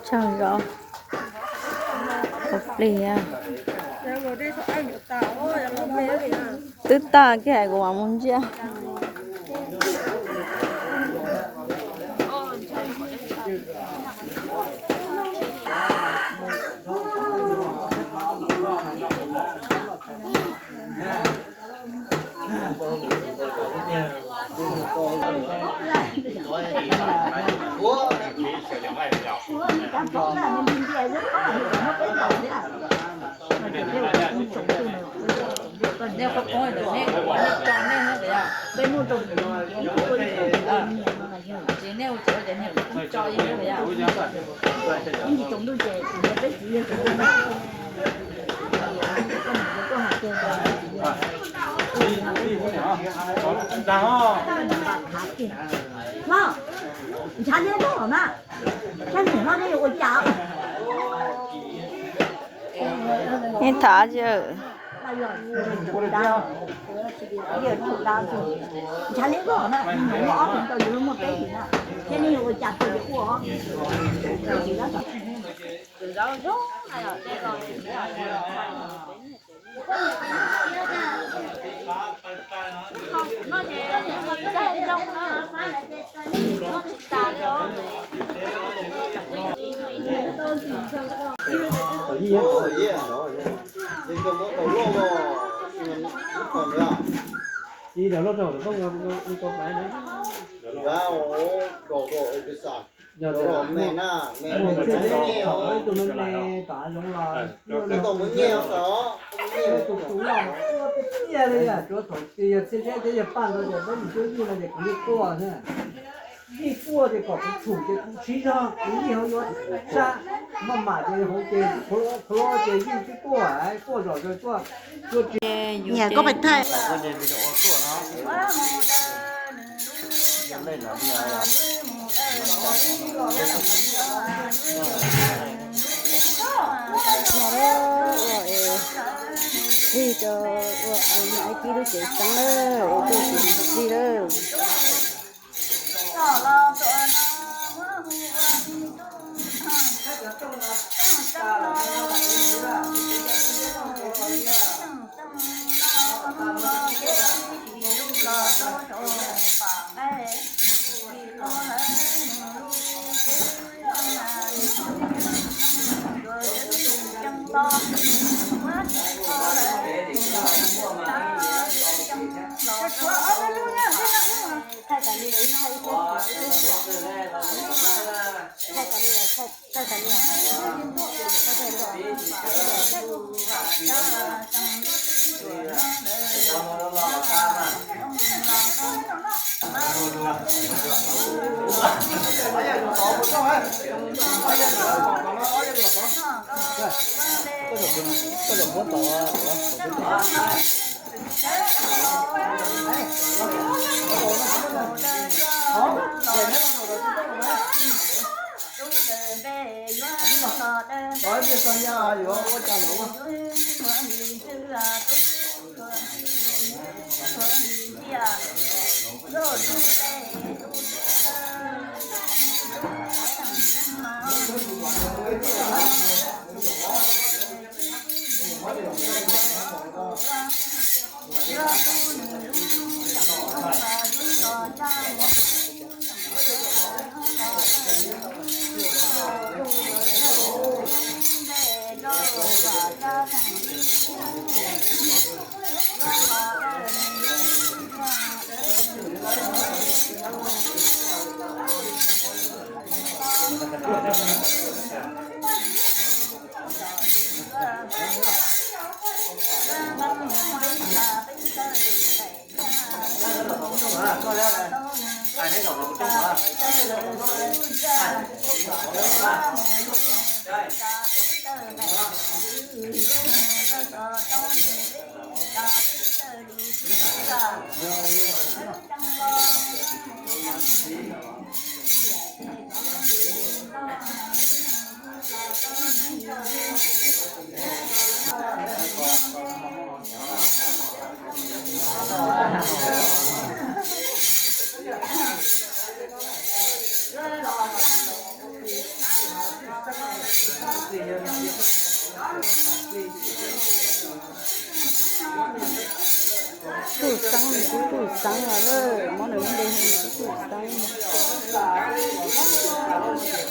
Tsaug zog, ua plig. Twb tag kiag kuv mam mus ntsia. Ntshav liab loj na, sab ntim no nej yuav ua cas? Nej tham tsi? Ntshav liab loj na, muaj ob hlis ntau yus muaj peb hlis na, thiab nej yuav ua cas tau yuav ua. Tus me me tom zoov los, tus tus loj mas ua tiag tiag li, tsuav thaum twg yog txhiab txhiab thiab yog paj ntau ces peb mus cuab yij no ces kuv yeej quaj na. Yeej quaj ces kom kuv tshum ces kuv siv zog kuv yeej hauv yuav sab maj mam ces hauv ces qhuav qhuav ces yeej twb quaj, quaj zom zaws quaj. Nyiam koj pais thaij. Ua es tig rau ua es ib kib lub tsev xeeb lawm, ua tuaj tsis tig lawm. Tub Xeeb, tub Xeeb los lawm, muab nws lub npe hu tub Xeeb.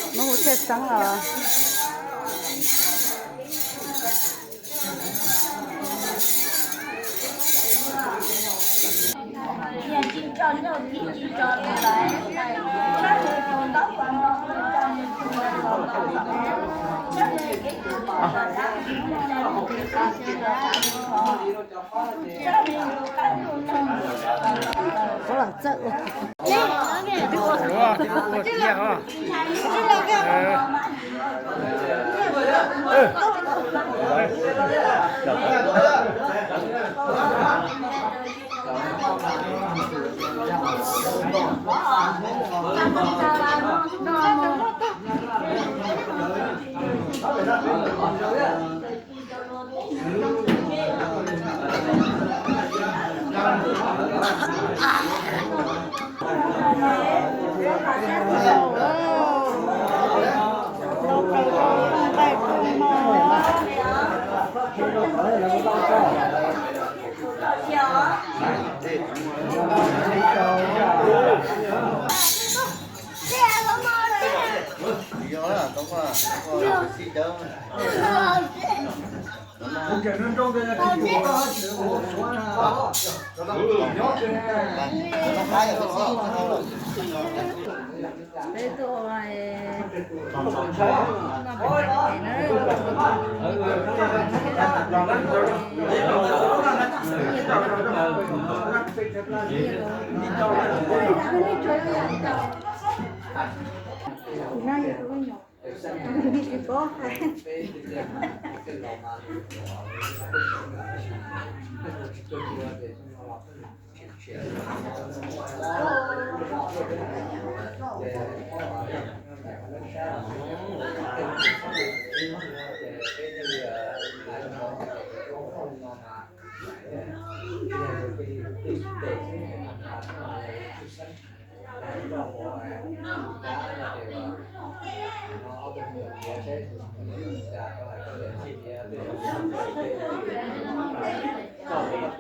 Muab hu Txhiaj Xeeb los.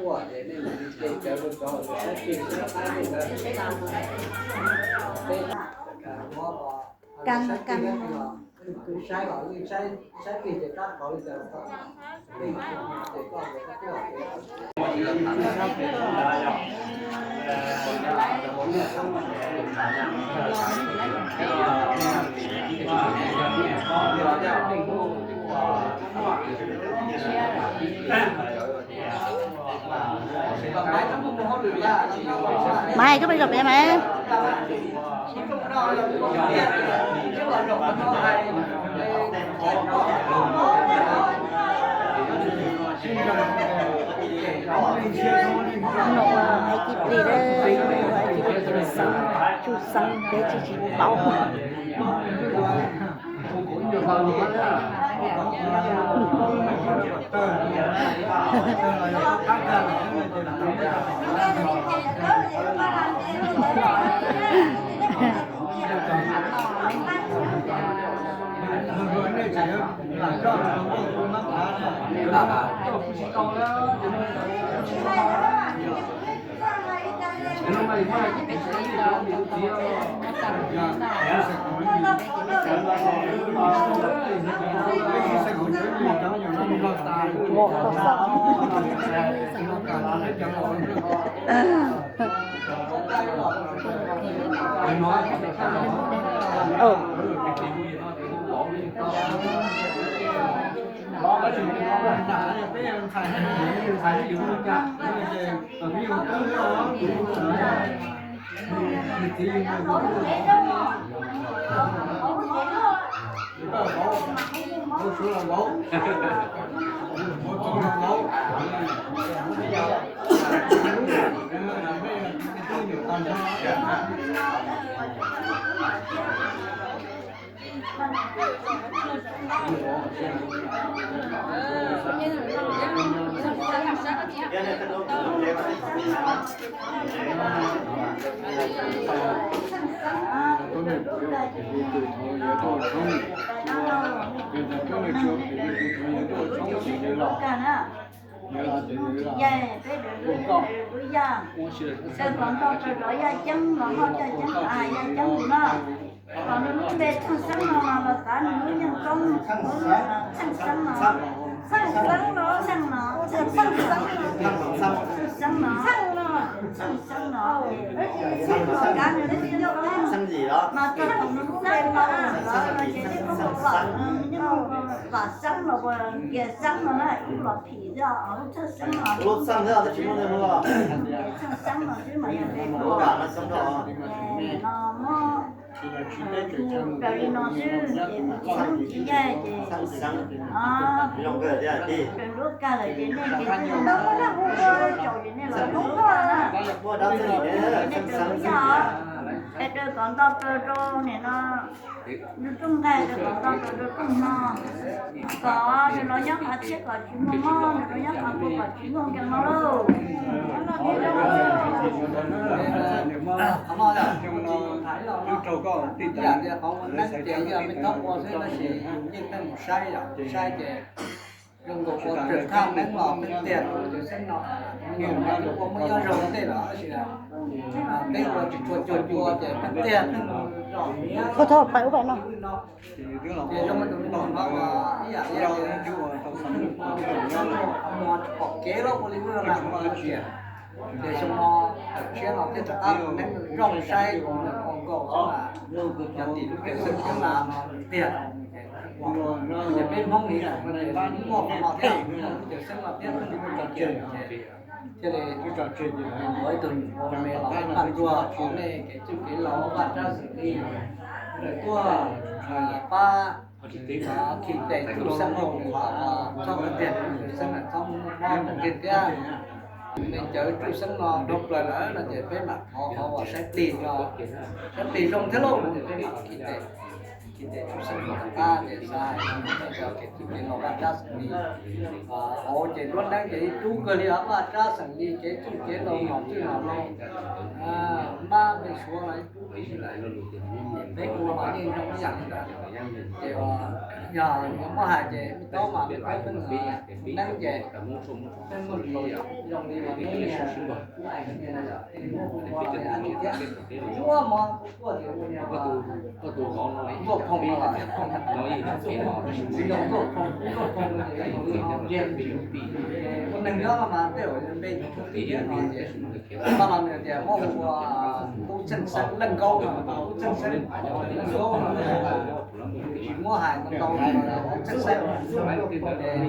Ua, ua tiag os. Kam, kam. Maiv, koj peb zaum pem Maiv. Hais cia li, hais cia li Tsuj Xeeb, Tsuj Xeeb peb tsis tsis paub. Tsis muaj tsis yaig, peb daws lub yaj, daws lub yaj, daws kom nto raws cov yaj ceeb los noj caj ceeb, yaj ceeb na. Kom nws lub npe Txheej Xeeb no los kav nws lub yeej koob, Txheej Xeeb no, Txheej Xeeb no, Txheej Xeeb no, Txheej Xeeb no, Txheej Xeeb no, kav nws lub yeej koob mas txog thaum nws lub npe los los ces yeej muaj Vam Xeeb los Kiag Xeeb no na, ib los phim thiab lub Txheej Xeeb no, Txheej Xeeb no xwb mas yog npe no muab raws li no xwb ces kuv tsis hnub tsis yaig ces raws nruab kag lawm ces nej ces txij no mus tsaus ces nej los hnub no na, ces nej raws lub yaj os, es raws kom nto raws rau nim no nws rooj nqaij, raws kom nto raws rau rooj no, kom nws los nyob qhov tshiab kom tsis muaj mob, nws los nyob qhov puag kom tsis muaj nkees no lauj. Qhov no yog ib yam li qhov ua neeb ces yog me thaub ua xwb tab sis yus yeej meej mus saib yom, saib ces zoo nkaus ua pem thaj neeb los peb tiag rau cov xeeb no, ua muaj ib ob zaug tej lawm tab sis peb ua tsis tshua cuag cua ces peb tiag pheej zom miab Ua thov pais ua pais no. Ces zoo tus me nyuam no ib yam li pom kev lawm ua li ub no na, ua li tias ces xyoo no tam tshiab no thiaj rov qab mus neeb zoo saib ua nkaus xwb mas yog tim lub caij xeeb xeeb lav no tiag. Ces peb Hmoob li no ces muaj qhov no thiab, lub caij xeeb no thiab, thiaj li ua ib tug me los paj nruag qhov nej kev txwj kev laus Vaj Tsab xeem Lis tuaj pab khi tes txuj xeeb laus nws kom txhob tiag, txuj xeeb txhob muaj mob mus kiag thiab. Me cawv txuj xeeb no dhau plaws lawm no ces peb mam thov qhov uas saib plig no, saib plig zoo thiab lauj no ces peb mam khi tes, khi tes txuj xeeb no rov qab ces xav hais rau kev txwj kev laus Vaj Tsab xeem Lis hauv ces nruab neeb ces ib rub kawg li os, Vaj Tsab xeem Lis kev txwj kev laus nom txwj nom laus mab npe suav los ib rub kawg li lawm. Peb ua mas yeej zoo ib yam li ntawd. Ces yog yuav muab hais ces me tub mas me tub pheej neeb ces pheej muaj zoo li uas neb niag kuv ais niag no yom, muab mov kuv tuaj ces ua niag tuaj phoo no los, tsis zoo tuaj phoo, tuaj phoo no ces ua neeg nyob no mas tej zaum npe tub pib thiab no ces, no los nws tias muab ua tub Txheej Xeeb Leej Nkaub, tub Txheej Xeeb Leej Nkaub no tsis muab hais ntau ntau, tub Txheej Xeeb, cia li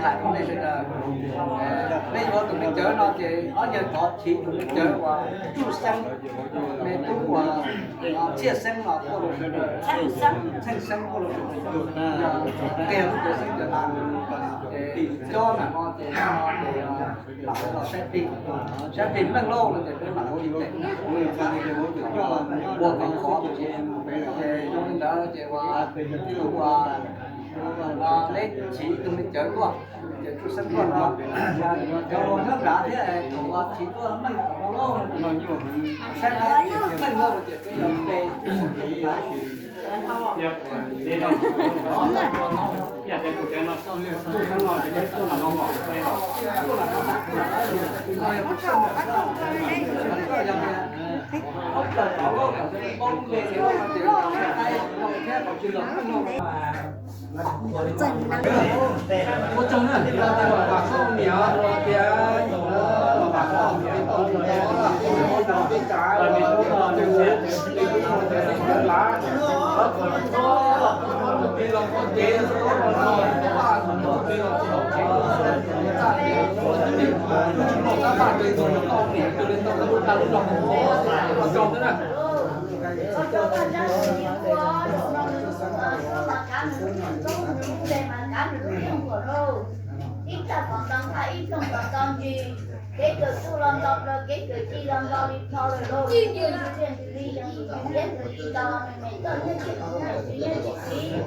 hais rau nej sawv daws, peb yuav tus me cawv no ces ob yawg thov chiv tus me cawv uas Txuj Xeeb, me tub uas Txhiaj Xeeb no tuaj rau sawv daws, Txheej Xeeb tuaj rau sawv daws, yog tiag lub cawv xeeb cawv lav, ces cob nram no ces no ces lam los saib plig, saib plig meej lauj no ces peb mam ua ib teg, ua kom khov ces zoo li ntawd ces ua, ua, neb chiv tus me cawv tuaj, cawv Txuj Xeeb tuaj no, cov uas nyob nrad thiab thaum uas chiv tuaj meej no lauj, saib meej lauj ces peb yuav pe Ua rau Vaj Tsab Xeem Lis ua, ua mas kav nws lub npe mas kav nws lub yeej npuam lauj. Ib txaj kom nto nqaj, ib ploog kom nto ntsis, kev kawm txuj los nto plaws, kev kawm ci los nto li plho lawm lauj. Ib ntsis li yog ntsis li yog ntsis li nto, nws niam txoj nyiaj txiag kuv niam txiv nyiaj txiag txiv,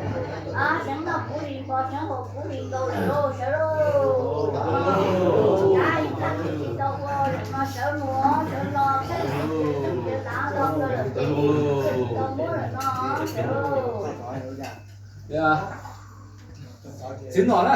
xeev noj kuv li npo, xeev haus kuv li nkaus lawm lauj, sawv lauj. Kav ib txaj tsis tau ua no sawv mus sawv los, txheej xeeb cawv lav nto plaws lawm ces tsis tau muab lawm no, sawv lauj. Txiv nom na,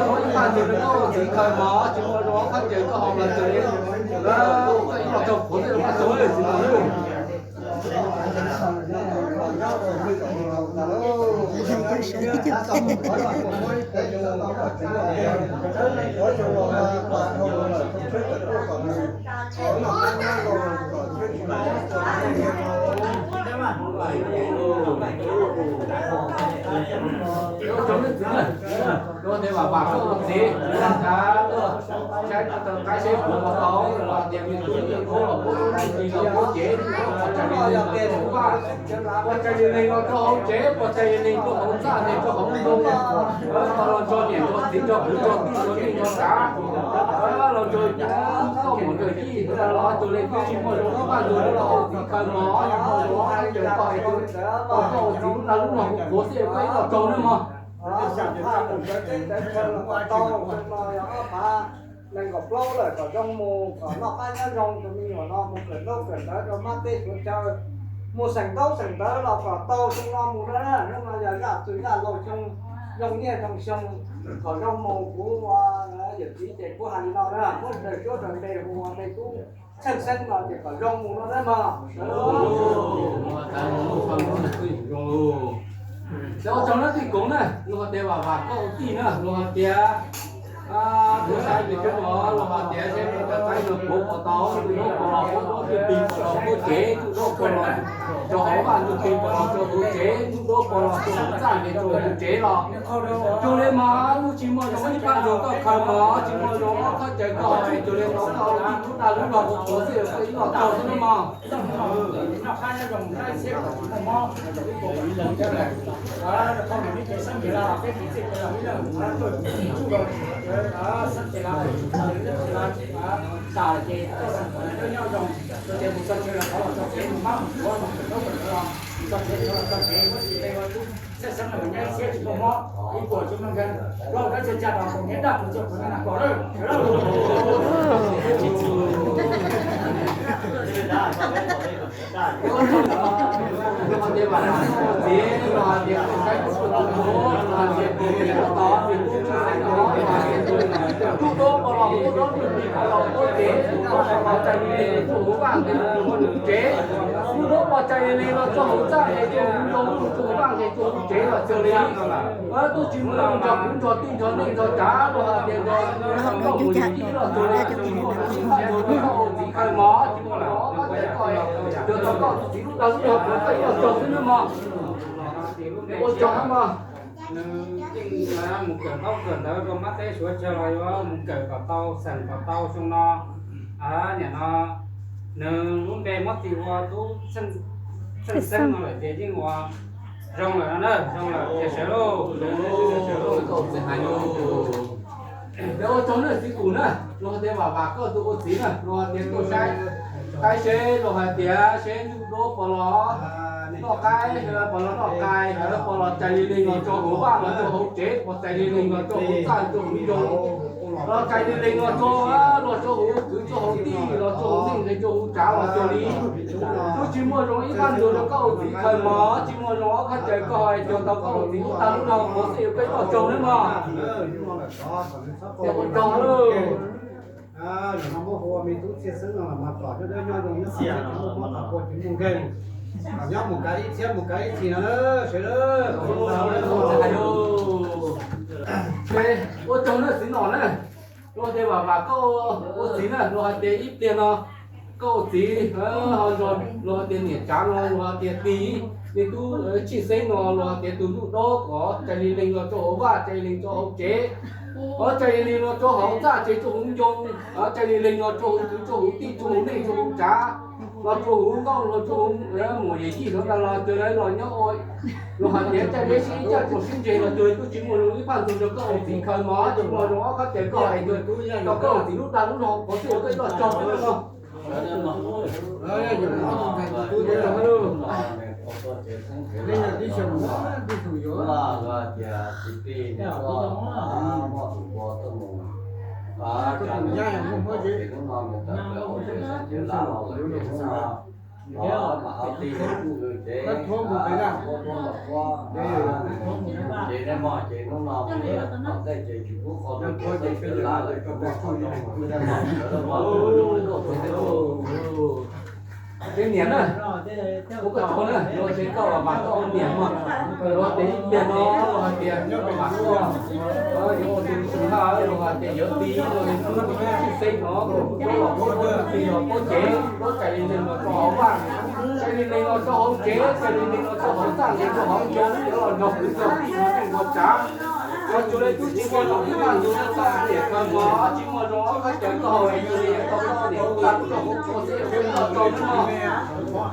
muaj zoo ib pab ntug rau koj ua txiv khaws mos, tsis muaj zoo ob thab caws koj haus los txog li, koj ib los tsaug qhuav xwb, koj tsaug li txiv no. Ua tsaug nej txiv na, luag tias vam vam koj ua txiv, saib koj tau qaib seb puas tau, los tias me tub me nyuam los puab tub leej txiv los puab cev, los tsa li leeg los tsa vaj, los tsa li leeg los rau hauv tsev, los tsa li leeg rau hauv txaj, rau hauv ntoo, los nrog niam nrog txiv nrog kwv nrog tij nrog neej nrog tsav, los nrog koj muam nrog yij los rau li twb tsis muaj zoo ib pab ntug rau koj ua txiv khaws mos, tsis muaj zoo ob thab caws koj hais tias koj ua txiv lub dag lub zog kuv qhuav xwb koj ib los tsaug nawb mog. Nees nkaum plaub lawm kom zoo mus, kom noj qab nyob zoo, tus me nyuam no mus kawm ntaub kawm ntawv rau mab teb suav chaw, mus xeem ntaub xeem ntawv los kom tau xyoo no mus na, hnub no yog zaj txwg zaj laug xyoo, zoo nyiaj zoo xyoo, kom zoo mus. Kuv ua yawm txiv ces kuv hais li no na, muab raws suab raws npe hu ua me tub Txheej Xeeb no ces kom zoo mus no na mog. Ces ua tsaug na tij Koov na, luag hais tias vam vam koj ua tij na, luag hais tias tuaj saib pem coob los luag hais tias seb tus qaib no puas puas tau, tus dub puas los puab dub, tus pig puas los puab cev, tus dub puas los rau hauv vaj, tus pig puas los rau hauv tsev, tus dub puas los rau hauv txaj ces rau hauv tsev los. Cuag li mas twb tsis muaj zoo ib pab ntug koj khaws mos, tsis muaj zoo ob thab caws koj hais, cuag li no koj ua tij lub dag lub zog kuv qhuav xwb koj ib los tsaug xwb nawb mog. Tub dub puas los puab dub, tus pig puas los puab cev, tus dub puas los tsa li leeg rau hauv vaj ces rau hauv tsev, tus dub puas tsa li leeg los rau hauv txaj ces rau hauv ntoo, rau hauv vaj ces rau hauv tsev los cuag li. Twb tsis muaj nrog kwv nrog tij nrog neej nrog tsav, luag hais tias nrog koj mus yim ib los cuag li, tsis muaj zoo ib pab ntug rau koj ua txiv khaws mos, tsis muaj zoo ob thab caws koj, cuag tau koj ua txiv lub dag lub zog kuv qhuav xwb koj ib los tsaug xwb nawb mog. Ua tsaug nawb mog. Nws yeej mus kawm ntaub kawm ntawv rau mab teb suav chaw los yuav mus kawm kom tau, xeem kom tau xyoo no. Nim no nws lub npe muab tis ua tub Txheej Xeeb no lawm ces yeej ua zoo lawm no na, zoo lawm ces sawv lauj. Ua tsaug nej txiv Kuv na, luag hais tias vam vam koj tus ua txiv na, luag hais tias tuaj saib qaib seb, luag hais tias seb ntsuj duab puas los noj qaib, puas los noj qais, puas los tsa li leeg los rau hauv vaj los rau hauv tsev, puas tsa li leeg los rau hauv txaj rau hauv ntoo, los tsa li leeg los rau, los rau hauv kwv rau hauv tij los rau hauv neej los rau hauv tsav los cuag li. Twb tsis muaj zoo ib pab ntug rau koj ua txiv khaws mos, tsis muaj zoo ob thab caws koj hais, cuag tau koj ua txiv lub dag lub zog kuv xwb koj ib los tsaug nawb mog. Ua tsaug. Zaum no muab hu ua me tub Txhiaj Xeeb no los mas kom nyob dawb nyob zoo nyob txhia tsis muaj mob txoj kua tsis muaj nkeeg, kom nyob mus kav ib txhiab mus kav ib txhis no sawv daws. Ua tsaug nej txiv nom na, luag tias vam vam koj ua txiv na, luag hais tias ib pliag no koj ua txiv ho nrog luag hais tias niam tsav no luag hais tias tig, me tub Txhiaj Xeeb no luag hais tias tus ntuj dob kom tsa li leeg los rau hauv vaj, tsa li leeg rau hauv tsev, tsa li leeg los rau hauv txaj tsev rau hauv ncoo, tsa li leeg los rau hauv kwv rau hauv tij rau hauv neej rau hauv tsav, los rau hauv nkauj los rau hauv muam yawm yij sawv daws los cuag li los nyob ua, luag hais tias caij deb sib caij txuas sib ntse los cuag li twb tsis muaj zoo ib pab ntug rau koj ua txiv khaws mos, tsis muaj zoo ob thab caws koj hais, cuag tau koj ua txiv lub dag lub zog kuv xwb koj ib los tsaug xwb no. Ces nej mog ces hnub no mus tom ntej ces tsis pub qhov twg ces sawv lav lawm, tsis muaj qhov zoo mus, nej mog sawv laj mog. Tej niam na, kuv koj thov na, luag ces koj los mas koj ua niam mog, luag ces ib pliag no luag hais tias koj mam tuaj, yuav ua tus tus haj luag hais tias yuav ti luag li tus xib xeb no, koj los paub ti los paub cev, paub cais li neeg los rau hauv vaj, cais li neeg los rau hauv tsev, cais li neeg los rau hauv txaj, li rau hauv ncoo, cov los nrog kwv nrog tij nrog neej nrog tsav. Ua tsuas li tub tsis muaj zoo ib tag tus na, tag niam kawg mog, tsis muaj zoo ob qab cawv koj haus es yus li tau koj niam tub tag tub rog kuv txhua xwb, yog kuv tau tau xwb mog.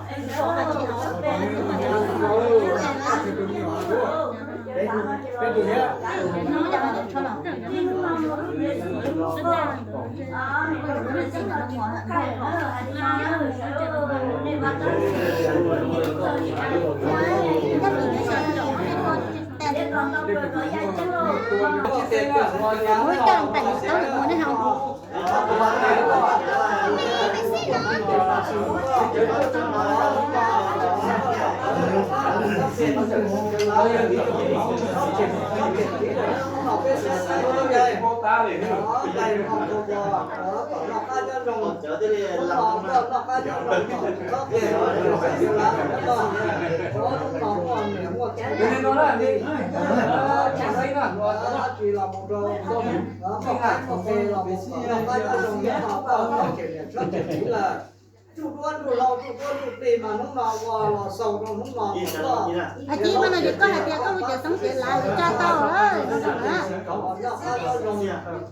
Tsuj duab ntsuj hlau, tsuj duab ntsuj plig mas hnub no ua los xaus rau hnub no. Tsis mas no ces koj hais tias koj lub cawv xoob cawv lav lawm, tsa tau lawm.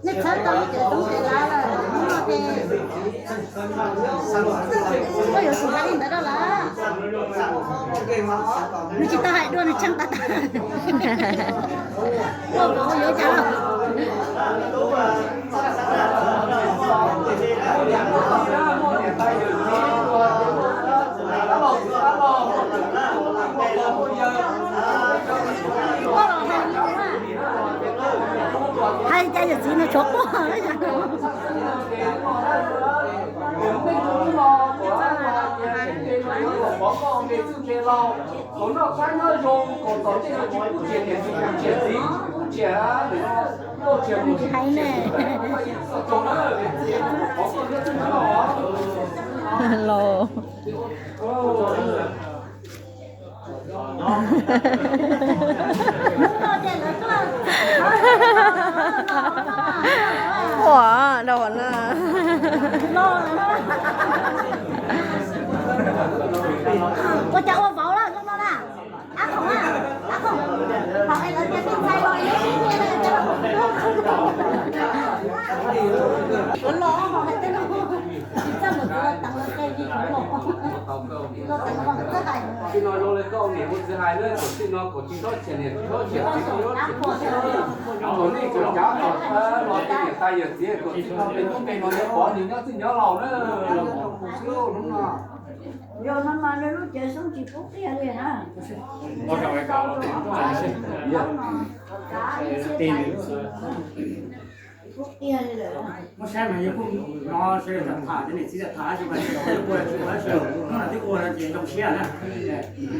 Nej txhawb tau lub cawv xoob cawv lav lawm, hnub no ces koj yuav tsum hais li ntawd rau lawm. Nws tsis tau hais dua, nws tsheej tas tas. Koj yuav cas los? Hais cas yawm txiv nws tshuav quaj. Kaum noj qab nyob zoo, kaum tom tej no tsis pub tsiam niam txiv, pub tsiam txiv, tsis pub tsiam, tsiam mus tsis hais ne. Los. Ua, rau na. Ua cas ua vauv lawm no na? Ab Khoom, Ab Khoom, thaum es lawv tias tij ntxhais los es lawv tij niam los, los hais tej no, tsis txawj mus txog teev lawv qe li kuv los, los teev los txawj hais. Txij no zoo li koj niam ua txiv hais na, thaum txij no kom tsis txhob tsiam niam tsis txhob tsiam txiv, txhob tsiam txiv, thaum nej tseem cav kom los tej niam tais yawm txiv kom txij no tej lub npe no yuav pov nws nyob txij nyob laus na. Yog no mas nws lub cawv xoob tsis pub qias li na. Pub qias li lawm. Muab saib mas yog kuj no sawv daws tham, cov niam txiv tham tsis mas twb ua, twb ua ces zoo siab na.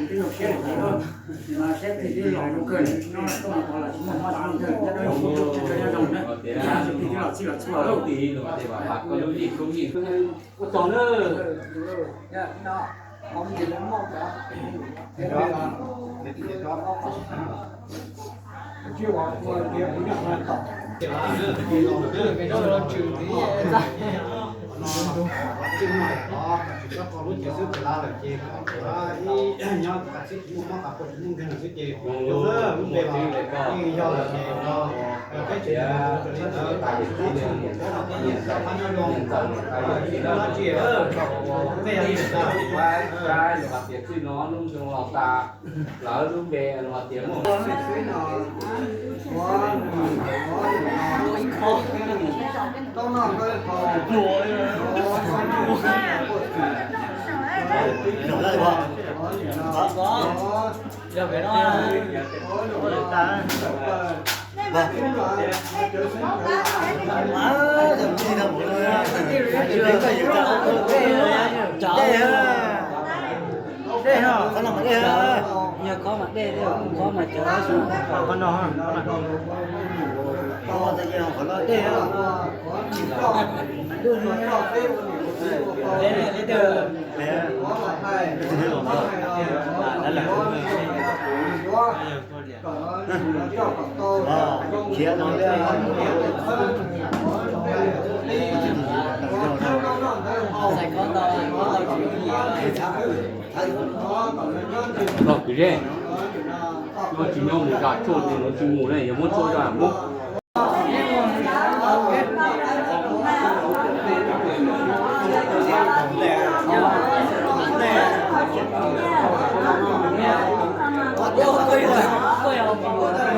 Twb zoo siab lawm ces no saib twb los zoo kawg, no tuaj mus pov los tsis muaj mob tsis muaj nkeeg, nyob dawb nyob zoo na. Twb los txhij los txhua lawm. Ua tsaug na. Nyob xwb ces lub npe los yeej yog lawm ces no peb tsev neeg mus raws li ntawd, nyiam ntxawm, nyiam ntxawm tais yawm txiv no, tej yog li ntawd, saib los hais tias txij no lub ntsej los tas, lawv lub npe los hais tias muaj xwb no, tau noj koj ib qho pluag li. Dej no, qhov no mas dej, yog qhov mas dej, qhov no, qhov no dej. Los kwv zej, nyob tsis nyob mus zam tshuaj ces nws tsis mus ne, yog muab tshuaj zam muab. Hnub no peb ua niam ua txiv ua pog ua yawg, hnub no txheeb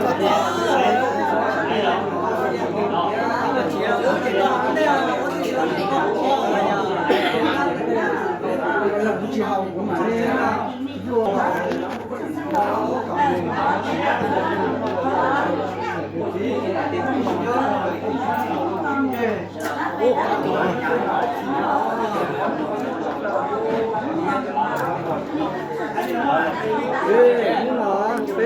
ntawd xwb,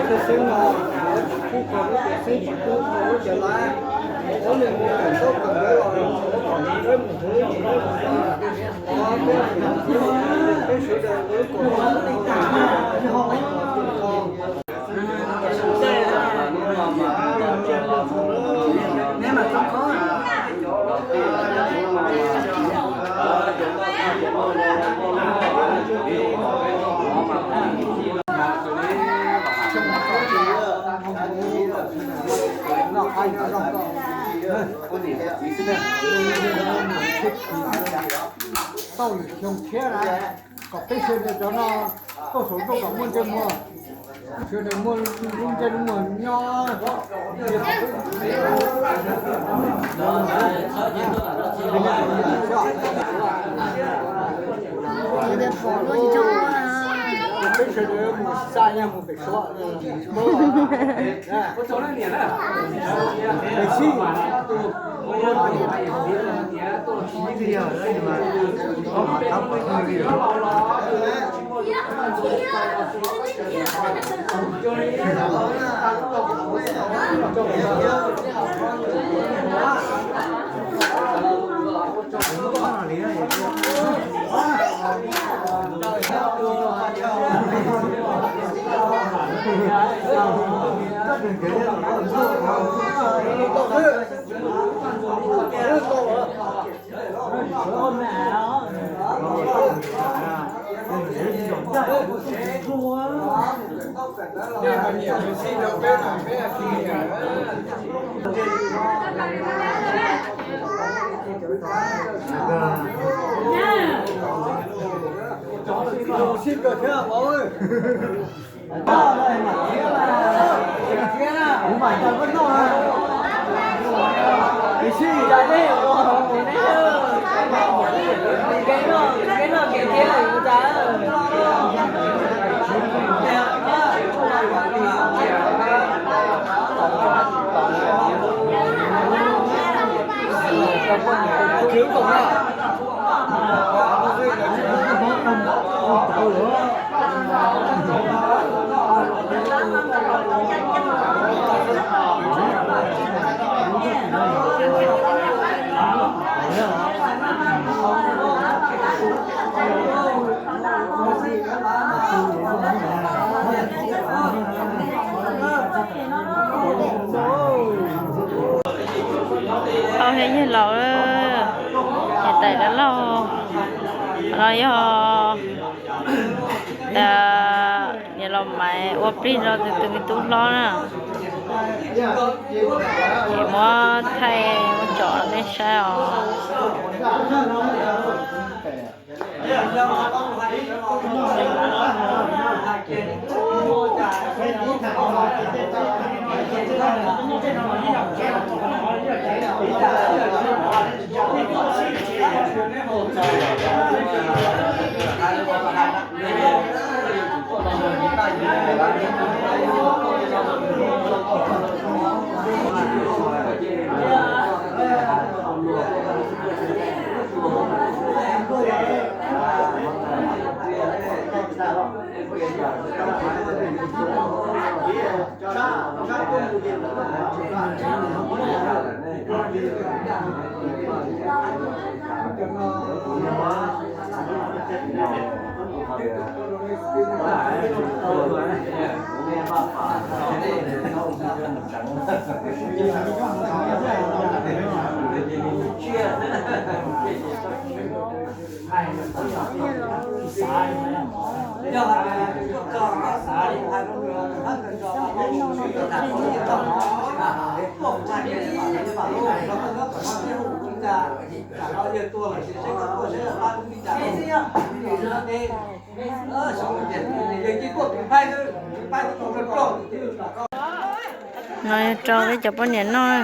xeeb xeeb no, kuj kho lub tias xeeb tsis kub kho lub tias laib, ob leeg mus kawm ntaub kawm ntawv los, peb mus hauv mus nyob mus xav, peb sawv daws ua lub kaum Tau lwm xyoo thiab na, kom peb sawv daws cov no tuaj saum ntuj kom muaj ntsej muag, sawv daws muaj lub ntsej lub muag nyob. Peb sawv daws mus xa nyaj mus pem suav. Au, yog yawg laus, niam tais dab laug, no yog niam laus Maiv ua plig rau tus me tub hlob na. Es muab thaij muab tsom nej saib os. No yog rau peb cov poj niam noj.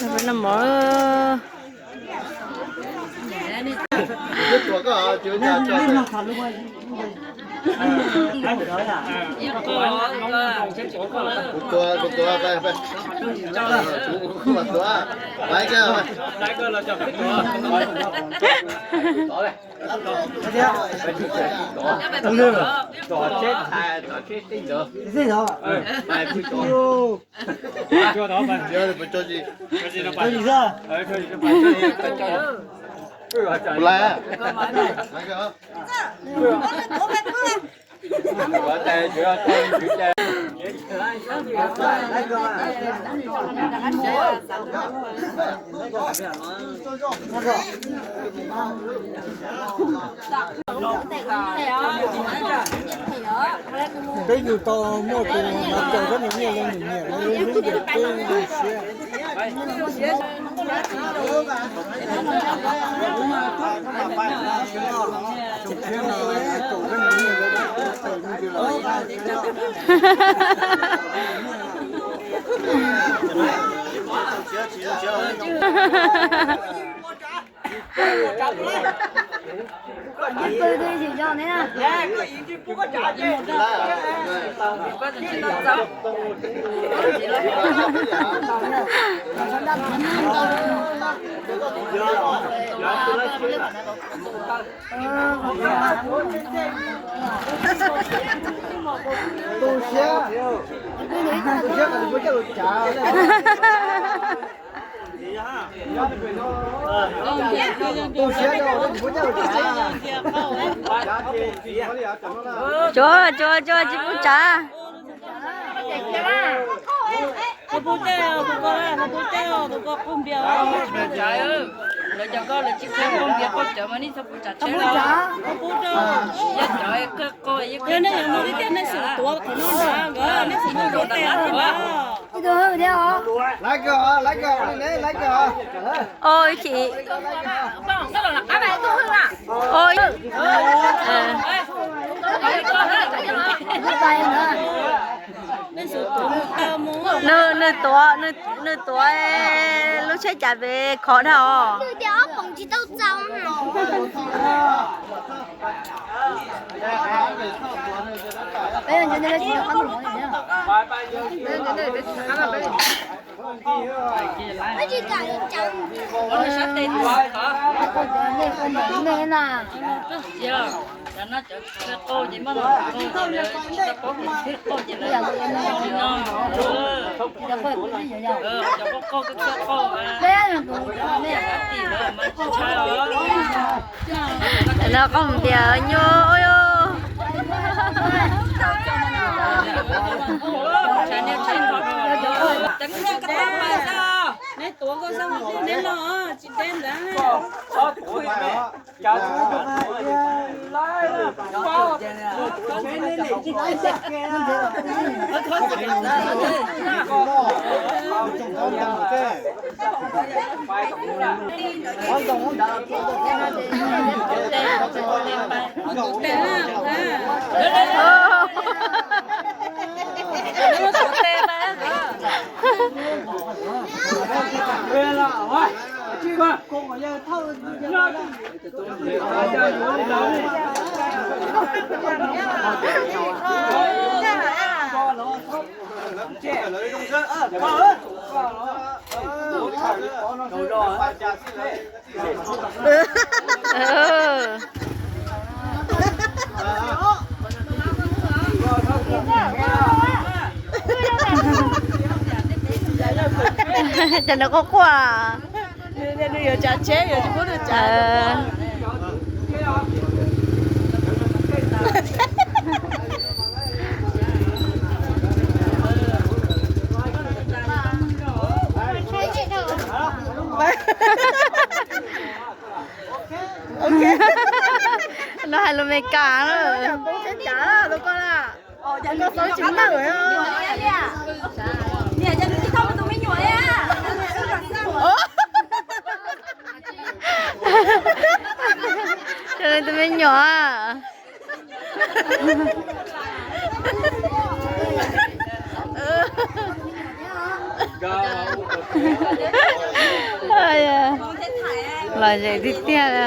Noj mov. Peb yug tau muaj tus hnav cawm kab nws nyiaj zoo nws nyiam, lub ntiam peb zoo siab. Tu siab, tu siab kom nws puas coj lus tsav. Tu siab, nws puas coj lus tsav. Tsuav, tsuav, tsuav, tsis pub tsav. Laiv kawg, laiv kawg, laiv kawg. Ua ib chim. Nws, nws tuav, nws, nws tuav lub tsheb cav pem khov dhau os. No qoj npias nyuaj. Neb tuav nkauj xab hwb neb los tsis deb ntawd. Cov no quaj quaj. Nws yuav tsav tsheb, yuav tsis pub nws tsav. No hais lus Meskas na. Tsis meej. Cov tus me nyuam. Lom zem tiag tiag li.